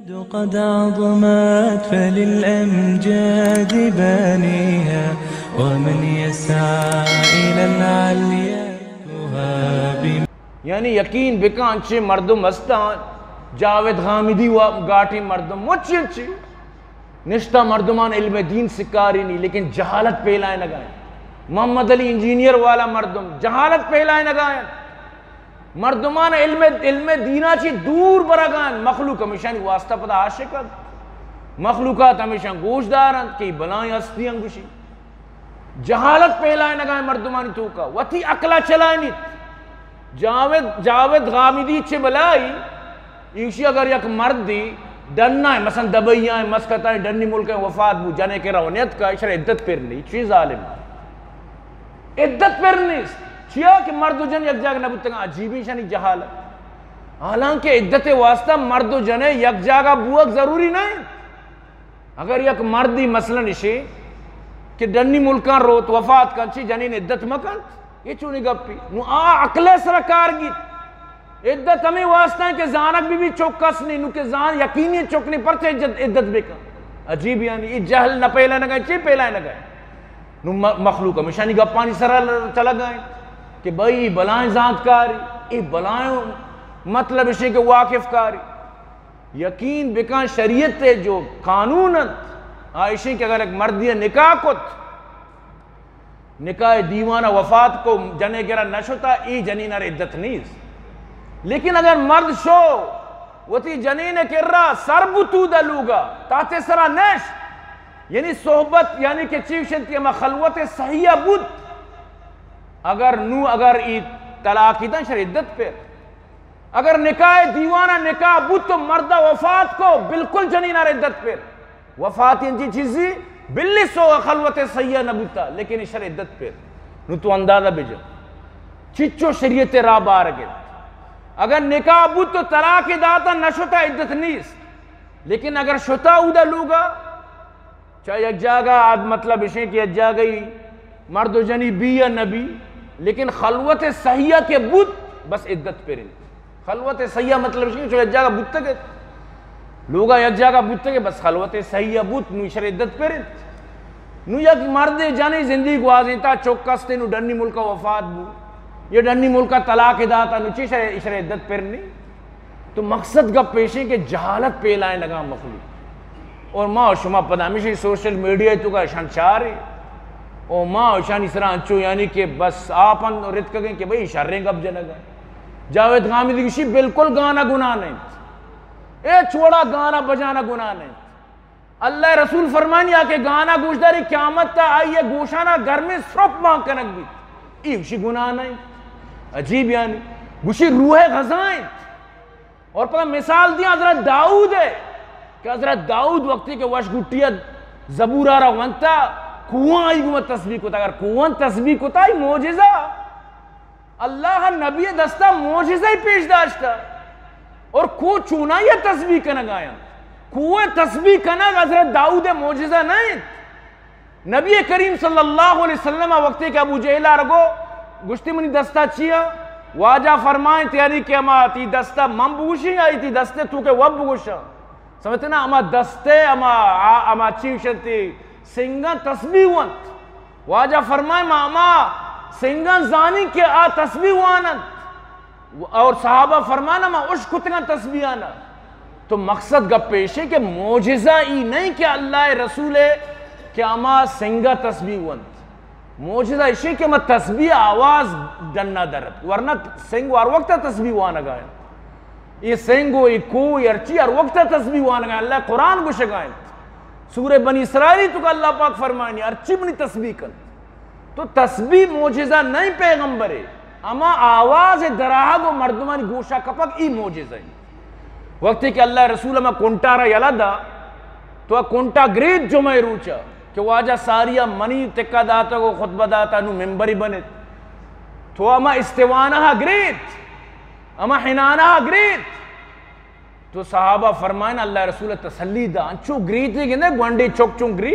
قد عظمت فللأمجاد بانيها، ومن يسعى إلى العليا يهاب. یعنی یقین بکن، انچیں مردم ہستاں، جاوید غامدی و گاٹیں مردم، مچی انچی نشتہ مردمان علم دین سکارینی، لیکن جہالت پھیلائینگا انت. محمد علی انجینئر والا مردم جہالت پھیلائینگا انت. مردمان علم، علم دینا چی دور برگا انت. مخلوق ہمیشانی واسطہ پدا عاشق انت. مخلوقات ہمیشان گوش دارنت کہ بلائیں ہستی انت گوشی. جہالت پھیلائینگا انت مردمانی توکا. وتی عقلا چلائینیت. جاوید، جاوید غامدی چہ بلائی، ایشی اگر یک مردی ڈنا، مثلاً دبئی آئیں، مسقط آئیں، ڈنی ملک آئیں، وفات بو، جنے کرا نیت کا، اشرا عدت پر نہیں، چی ظالم. عدت پر نیست. چیا کہ مرد و جن یک جاگہ نہ بوتگاں، عجیبیں شانی جہالت. حالانکہ عدت واسطہ مرد و جن یک جاگہ بوگ ضروری نہیں. اگر یک مردی مثلاً اشی کہ ڈنی ملکاں روت، وفات کن، چی جنین عدت مکنت؟ یہ چونی گپی؟ نو آ عقل سرا کار گیت. عدت ہمیں واسطہ ہیں کہ زانک بھی بھی چک کس نہیں، نو کہ زان یقینی چک نہیں، پرچہ عدت، عدت بکن. عجیب، یعنی یہ جہل نہ پھیلائینگا، چی پھیلائینگا؟ نو م-، مخلوق ہمیشانی گپانی سرا ل-، چلگا انت کہ بھئی بلائیں زانتکاری، یہ بلائیں مطلب اشی کہ واقف کاری. یقین بکن شریعت جو قانون انت، آ اشی کہ اگر ایک مردی نکاح کت، نکاح دیوانہ وفات کو، جنے گرا نہ شتا، ای جنین ار عدت نیست. لیکن اگر مرد شو وتی جنین کرا سر بوتو دا لوگا، تحت سرا نشت، یعنی صحبت، یعنی کہ چی گوشنتی، ہما خلوت صحیحہ بوت، اگر نو، اگر ای طلاقی دن، شر عدت پر. اگر نکاح دیوانہ نکاح بوت تو مرد وفات کو، بالکل جنین ار عدت پر. وفات انچی چیزی بلی سو خلوت صحیحہ نہ بوتا، لیکن اشر عدت پر. نو تو اندازہ بجن چچو شریعت را بار گرت. اگر نکاح بوت تو طلاق داتا، نہ شتا، عدت نیست. لیکن اگر شتا اودا لوگا، چا یک جاگہ آد، مطلب اشیں کہ یک جاگہ ہی مرد و جنی بی یا نہ بی، لیکن خلوت صحیحہ کہ بوت، بس عدت پر انت. خلوت صحیحہ مطلب اشیں کہ چو یک جاگہ بوتگ ات، لوگا یک جاگہ بوتگ ات، بس خلوت صحیحہ بوت، نو اشر عدت پر انت. نو یک مرد جنی زندگی گوازینتا، چک است، نو ڈنی ملکا وفات بو، یا ڈنی ملکا طلاق داتا، نو چی اشر، اشر عدت پر نہیں؟ تو مقصد گپ ایشیں کہ جہالت پھیلائینگا مخلوق. اور ما و شما پدا ہمیشی سوشل میڈیا توکا اشان چارے. او ما اشانی سرا انچو یعنی کہ بس آپن رتکگیں کہ بھئی شریں گپ جنگا. جاوید غامدی گوشی بالکل گانا گناہ نہیں. اے چوڑا گانا بجانا گناہ نہیں. اللہ رسول فرمانی آ کہ گانا گوشداری قیامت تا آئی گوشانا گرمیں سرپ مان کنگ بیت. ای گوشی گناہ نہیں. عجیب یعنی. گوشی روح غذا انت. اور پدا مثال دیا حضرت داؤد ہے کہ حضرت داؤد وقتی کہ وش گٹی زبورا را ونتا، کوہاں آئی گوما تسبیح کتا. اگر کوہاں تسبیح کتا، ای معجزہ. اللہ نبی دستا معجزہ پیش داشتا. اور کوہ چونائی تسبیح کنگ آیاں. کوہ تسبیح کنگ حضرت داؤد معجزہ نہیں. نبی کریم صلی اللہ علیہ وسلم وقتی کہ ابو جہل آرگو گوشتی منی دستا چیا؟ واجہ فرمائیں تیاری کہ اما تی دستا من بگوشی یا تی دستے تو کہ وب بگوشا؟ سمجھتے نا؟ اما دستے، اما، اما چی شتی سنگاں تسبیح وانت. واجہ فرمائے ما، ما سنگاں زانی کہ آ تسبیح واننت. اور صحابہ فرمانا ما اش کتگاں تسبیحانا. تو مقصد گپ ایشے کہ معجزہ ای نہیں کہ اللہ رسول ہے کہ اما سنگا تسبیح وانت. معجزہ ایشے کہ ما تسبیح آواز ڈنا درت، ورنہ سنگ ہر وقت تسبیح وانگا ہے. یہ سنگ و یہ کوہ، یہ ہرچی ہر وقت تسبیح وانگا. اللہ قرآن گوشگا انت. سورہ بنی اسرائیل تو کہ اللہ پاک فرمائنی، ہرچی منی تسبیح کن. تو تسبیح معجزہ نہیں پیغمبرے. اما آواز دراہگ و مردمانی گوشا کپک، ای معجزہ انت. وقتی کہ اللہ رسول ہما کنٹا را یلا دا، تو آ کنٹا گریت جمعہ روچا کہ واجہ ساریا منی تکا داتا و خطبہ داتا، نو ممبری بنت. تو ہما استوانہ گریت. ہما حنانہ گریت. تو صحابہ فرمائن، اللہ رسول تسلی دا، انچو گریتے گندے گونڈے چک چون گری.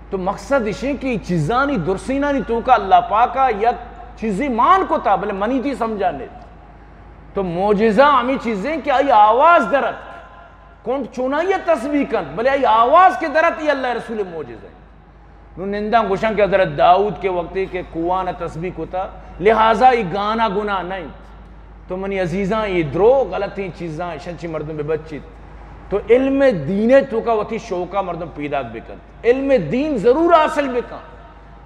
تو مقصد اشیں کہ چیزانی درسینانی توکا اللہ پاکا یک چیزی مان کتا، بلے منی تی سمجھا نیت. تو معجزہ ہمی چیزیں کہ آئی آواز درت. کنٹ چونائی ءَ تسبیح کنت، بلے آئی آواز کہ درت، اے اللہ ءِ رسول ءِ معجزہ اِنت۔ نوں ننداں گوشاں کہ حضرت داؤد کہ وقتے کہ کوہان ءَ تسبیح کتا، لہذا اے گانا گناہ نہ اِنت۔ تو منی عزیزاں، اے درو غلطیں چیزاں، اشاں چہ مردم بہ بچیت۔ تو علم دین ءِ توکا وتی شوقا مردم پیداک بکنت۔ علم دین ضرور حاصل بکن۔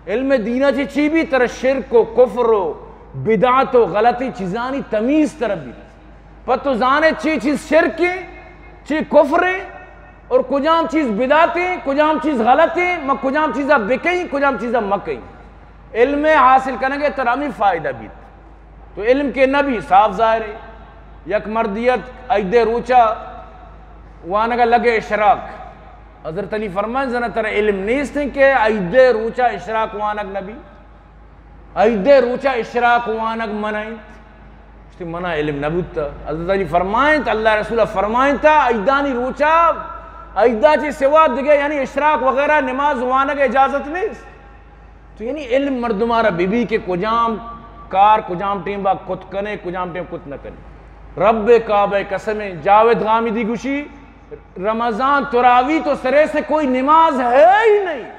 علم دین ءَ چہ چی بیت؟ ترا شرک و کفر و بدعت و غلطیں چیزانی تمیز ترا بیت۔ پہ تو زانے چی چیز شرک ایں، چی کفر ایں، اور کجام چیز بدعت ایں، کجام چیز غلط ایں، ما کجام چیزا بکئیں، کجام چیزا مکئیں۔ علم حاصل کنگ ءَ ترا ہمے فائدہ بیت۔ تو علم کہ نہ بی، صاف ظاہر ایں، یک مردے ات، عید ءِ روچا وانگا لگے اشراق۔ حضرت علی فرمائیں، زنا ترا علم نیست ایں کہ عید ءِ روچا اشراق وانگ نہ بی؟ عید ءِ روچا اشراق وانگ منع اِنت؟ گوشتی، منا علم نہ بوتا۔ حضرت علی فرمائینت، اللہ ءِ رسول ءَ فرمائینتا، عیدانی روچا، عیدا چہ سوا دگہ، یعنی اشراق وغیرہ نماز وانگ ءِ اجازت نیست۔ تو یعنی علم مردمارا بہ بی کہ کجام کار کجام ٹیمبا کت کنے، کجام ٹیم کت نہ کنے۔ رب کعبہ ءِ قسم ایں، جاوید غامدی گوشی، رمضان تراوی تو سرے سے کوئی نماز ہے ہی نہیں۔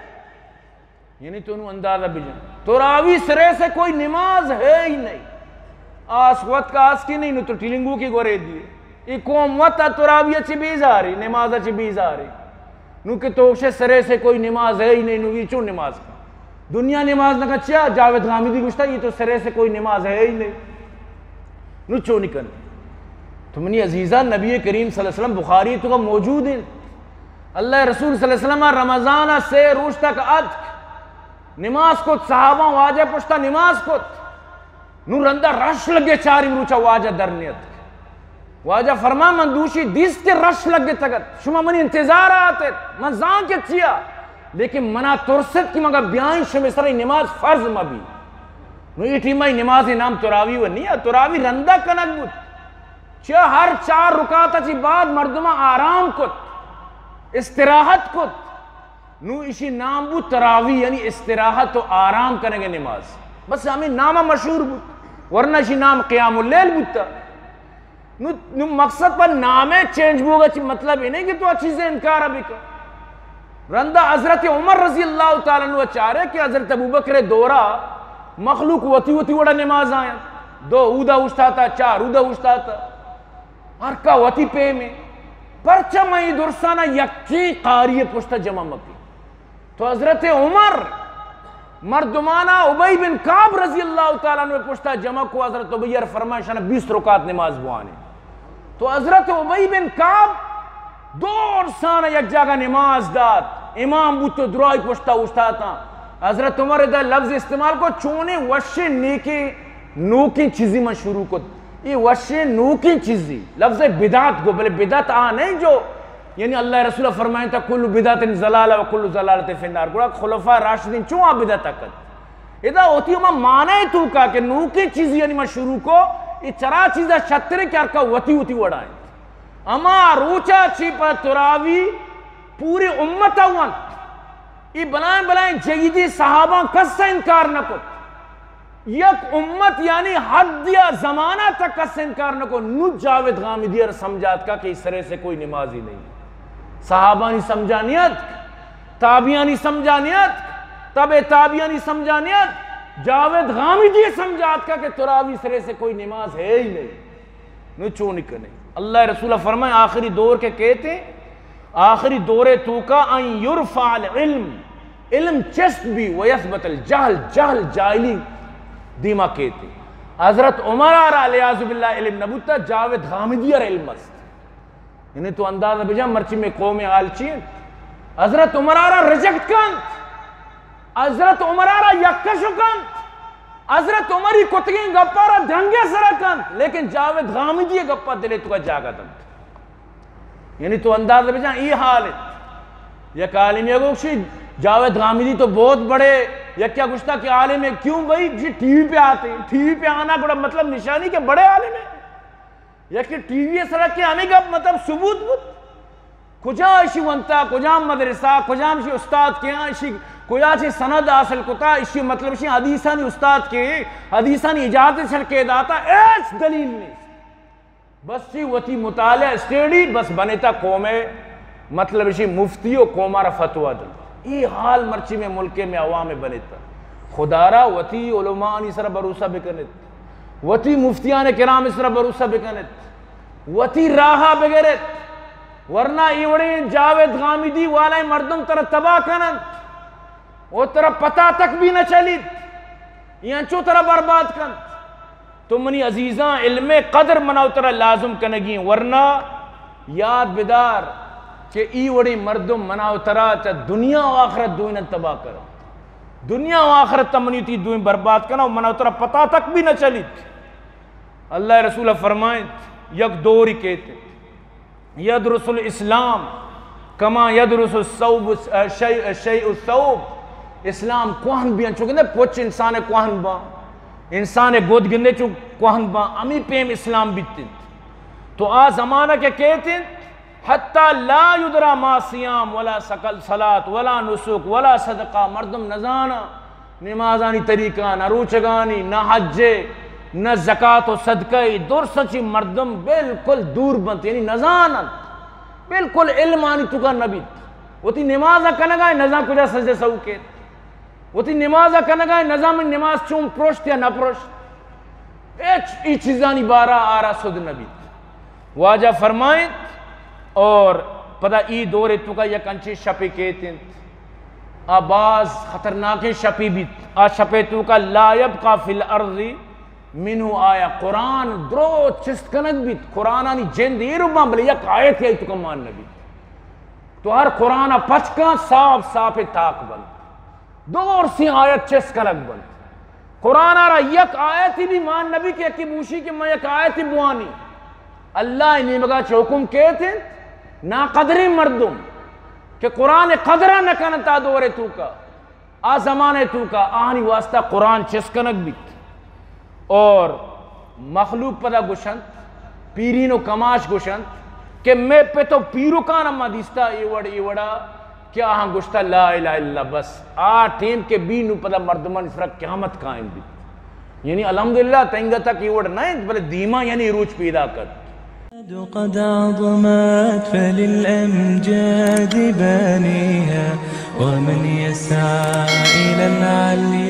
یعنی تو نوں اندازہ بجن، تراوی سرے سے کوئی نماز ہے ہی نہیں۔ آس وت کا آس کی نہیں، نوں تو ٹیلنگو کی گورے دیے۔ اے قوم وت ءَ تراوی ءَ چہ بیزارے، نماز ءَ چہ بیزارے۔ نوں کہ تو گوشے سرے سے کوئی نماز ہے ہی نہیں، نوں اے چون نماز کا؟ دنیا نماز نہ کا چیا؟ جاوید غامدی گوشتا، اے تو سرے سے کوئی نماز ہے ہی نہیں۔ نوں چونی کن؟ تو منی عزیزان، نبی کریم صلی اللہ علیہ وسلم بخاری ءِ توکا موجود اِنت۔ اللہ ءِ رسول صلی اللہ علیہ وسلم رمضان ءَ سے روچ تک اتک، نماز کت، صحابہ واجہ پشتا نماز کت۔ نوں رندا رش لگے، چارمی روچا واجہ در نیتک۔ واجہ فرما، من دوشی دیست کہ رش لگتگ ات، شما منی انتظار ءَ اتت، من زان کہ چیا، لیکن منا ترس ات کہ مگا بیائیں شمے سرا نماز فرض مہ بی۔ نوں اے ٹیما اے نماز ءِ نام تراوی و نیا، تراوی رندا کنگ بوت۔ چیا؟ ہر چار رکعت ءَ چہ بعد مردماں آرام کت، استراحت کت۔ نوں اشی نام بوت تراوی، یعنی استراحت و آرام کنگ ءِ نماز۔ بس ہمے نام ءَ مشہور بوت، ورنہ اشی نام قیام اللیل بوتا۔ نوں، نوں مقصد پہ نام ءِ چینج بوگا چہ مطلب اے نہیں کہ تو آ چیز ءِ انکار ءَ بکن۔ رندا حضرت عمر رضی اللہ تعالی عنہ ءَ چارے کہ حضرت ابوبکر ءِ دورا مخلوق وتی وتی وڑا نماز آیاں، دو اودا اوشتاتا، چار اودا اوشتاتا، ہر کا وتی پیمیں۔ پرچا من اے درسانا یکیں قاری ءِ پشتا جمع مہ بی؟ تو حضرت عمر مردمانا ابی بن کعب رضی اللہ تعالی عنہ ءِ پشتا جمع کو، حضرت ابی ءَ فرمائے، شانا بیست رکعت نماز بوانے۔ تو حضرت ابی بن کعب دو ارسانا یک جاگہ نماز دات، امام بوت و درائی پشتا اوشتاتاں۔ حضرت عمر ادا لفظ استعمال کو، چونیں وشیں نیکیں نوکیں چیزی من شروع کت۔ اے وشیں نوکیں چیزی، لفظ بدعت گو، بلے بدعت آ نہیں جو یعنی اللہ ءِ رسول فرمائینتا، کل بدعت ضلالہ و کل ضلالۃ فی النار۔ گڑا خلفاء راشدین چون آ بدعت کت؟ ادا وتی ہما معنی توکا کہ نوکیں چیزی یعنی ما شروع کو، اے چرا چیزا شترے کہ ہر کا وتی وتی وڑا اِنت۔ ہما روچا چہ پہ تراوی پوری امت ءَ ونت۔ اے بلائیں بلائیں جیدیں صحاباں کس ءَ انکار نہ کت۔ یک امت یعنی حد یا زمانہ تک کس انکار نہ کو۔ نوں جاوید غامدی ءَ سمجھ آتکا کہ اے سرے سے کوئی نمازی نہیں۔ صحابانی سمجھا نیت، تابعانی سمجھا نیت، تبع تابعانی سمجھا نیت، جاوید غامدی ءَ سمجھ آتکا کہ تراوی سرے سے کوئی نماز ہے ہی نہیں۔ نوں چون کنے؟ اللہ ءِ رسول فرمائے، آخری دور کہ کیتے، آخری دور توکا ان یرفع العلم، علم چست بی، و یثبت الجہل، جہل، جاہلی دیما کیتے۔ حضرت عمر ءَ را، العیاذ باللہ، علم نہ بوتا، جاوید غامدی ءَ را علم است۔ یعنی تو اندازہ بجن مرچی مئے قوم ءِ حال چی انت۔ حضرت عمر ءَ را ریجیکٹ کنت، حضرت عمر ءَ را یکش کنت، حضرت عمر ءِ کتگیں گپا را دنگے سرا کنت، لیکن جاوید غامدی ءِ گپا دل ءِ توکا جاگہ دنت۔ یعنی تو اندازہ بجن، اے حال انت۔ یک عالمے گوشی، جاوید غامدی تو بہت بڑے، یکیا گوشتا کہ عالم ہے، کیوں بھائی؟ جی ٹی وی پہ آتے ہیں، ٹی وی پہ آنا گڑا مطلب نشانی کہ بڑے عالم ہے۔ یکے ٹی وی سرا کہ ہمے گپ مطلب ثبوت بوت۔ کجا اشی ونتا، کجام مدرسہ، کجام اشی استاد کیا، اشی کجا چہ سند حاصل کتا، اشی مطلب اشی حدیثانی استاد کے، حدیثانی اجازت سر کے داتا، ہیچ دلیل نیست۔ بس چی وتی مطالعہ، اسٹڈی بس بنتا قوم ءِ، مطلب اشی مفتی و قوم ءَ را فتویٰ دنت۔ ای حال مرچی میں ملک میں عوام بنتا۔ خدا را وتی علماءانی سر بھروسہ بکنت، وتی مفتیان کرام سر بھروسہ بکنت، وتی راہ بگرت، ورنہ ای وڑیں جاوید غامدی والائیں مردم ترا تباہ کننت۔ و ترا پتا تک بھی نہ چلیت، ای انچو ترا برباد کنت۔ تو منی عزیزاں، علم قدر منا و ترا لازم کنگی، ورنہ یاد بدار کہ ای وڑیں مردم منا و ترا چہ دنیا و آخرت دوئیناں تباہ کننت۔ دنیا و آخرت منی تئی دوئیں برباد کننت و منا و ترا پتا تک بھی نہ چلیت۔ اللہ رسول فرمائنت، یک دوری کیت، یدرس الاسلام کما یدرس الثوب، شیء، شیء الثوب۔ اسلام کوہن بیان، چو گندے پچ انسان کوہن با، انسان گود گندے چو کوہن با، امی پیم اسلام بیت انت۔ تو آ زمانہ کہ کیت انت، حتی لا یدری ما صیام ولا سکل صلاة ولا نسک ولا صدقہ، مردم نزانا نمازانی طریقہ، نہ روچگانی، نہ حج، نہ زکات و صدقہ، درساں چی مردم بالکل دور بنت، یعنی نزاننت، بالکل علم آنی توکا نبیت۔ وتی نماز کنگا نزان کجا سجدہ سہو کیت، وتی نماز کنگا نزان من نماز چون پرشت یا نہ پرشت، ہچ ای چیزانی بارا آرا سد نبیت۔ واجہ فرمائنت، اور پدا ای دور توکا یک انچیں شپے کیت انت، آ باز خطرناکیں شپے بیت۔ آ شپے توکا لا یبقی فی الارض منہ آیہ، قرآن درو چست کنگ بیت، قرآنانی جند ایر باں، بلے یک آیت آئی توکا مان نبیت۔ تو ہر قرآن پچ کن، صاف صاف تاک بنت۔ دور سی آیت چست کنگ بنت۔ قرآن ءَ را یک آیتی بھی مان نبی کہ یکی بوشی کہ من یک آیتی بوانی۔ اللہ نیمگا چہ حکم کیت انت، ناقدریں مردم کہ قرآن قدر نہ کننت آ دور توکا، آ زمانہ توکا، آہانی واسطہ قرآن چست کنگ بیت۔ اور مخلوق پدا گوشنت، پیرین و کماش گوشنت کہ مئے پت و پیرکان ما دیستا اے وڑ، اے وڑا کہ آہاں گوشتا لا الہ الا اللہ۔ بس آ ٹیم کہ بی نو پدا مردمانی سرا قیامت قائم بیت۔ یعنی الحمدللہ تنگا تک اے وڑ نہ انت، بلے دیما یعنی روچ پیدا کت۔ قد عظمت فللأمجاد بانيها، ومن يسعى إلى العلي